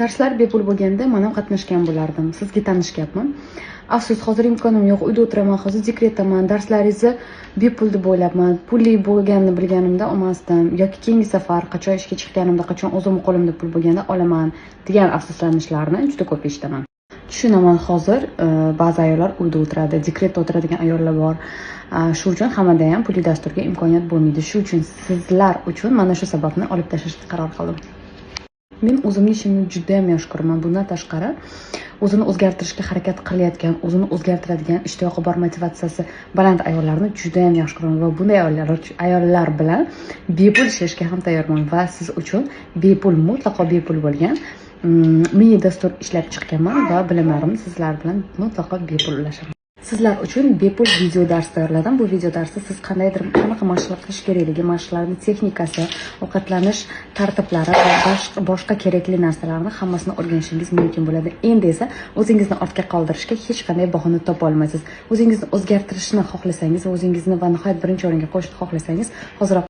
Darslar bepul bo'lganda, man ham qatnashgan bo'lardim. Sizga tanish gapmi? Afsus, hozir imkonim yo'q, uyda o'tiraman, hozir dekretdaman. Darslaringizni bepul deb o'ylabman. Pulli bo'lganini bilganimda olmasdim yoki keyingi safar qachon ishga chiqqanimda, qachon o'zimni qo'limda pul bo'lganda olaman degan afsuslanishlarni juda ko'p eshitaman. Tushunaman, hozir ba'zi ayollar uyda o'tiradi, dekretda o'tiradigan ayollar bor. Shu uchun hammada ham pulli dasturga imkoniyat bo'lmaydi. Shu uchun sizlar uchun mana shu sababni olib tashlashga qaror qildim. Men o'zimni ishimni juda ham yaxshi ko'raman. Bundan tashqari, o'zini o'zgartirishga harakat qilayotgan, o'zini o'zgartiradigan, ishtiyoqi bor, motivatsiyasi baland ayollarni juda ham yaxshi ko'raman va bunday ayollar bilan bepul ishlashga ham tayyorman va siz uchun bepul, mutlaqo bepul bo'lgan mini dastur ishlab chiqqanman va bilimlarimni sizlar bilan mutlaqo bepul ulashaman. Sizlar uchun bepul video dars tayyorladim. Bu video darsda siz qandaydir, qanaqa mashqlar qilish kerakligi, mashqlarning texnikasi, ovqatlanish tartiblari va boshqa kerakli narsalarni hammasini o'rganishingiz mumkin bo'ladi. Endi esa o'zingizni ortga qoldirishga hech qanday bahona topa olmaysiz. O'zingizni o'zgartirishni xohlasangiz va o'zingizni va nihoyat birinchi o'ringa qo'yishni xohlasangiz, hoziroq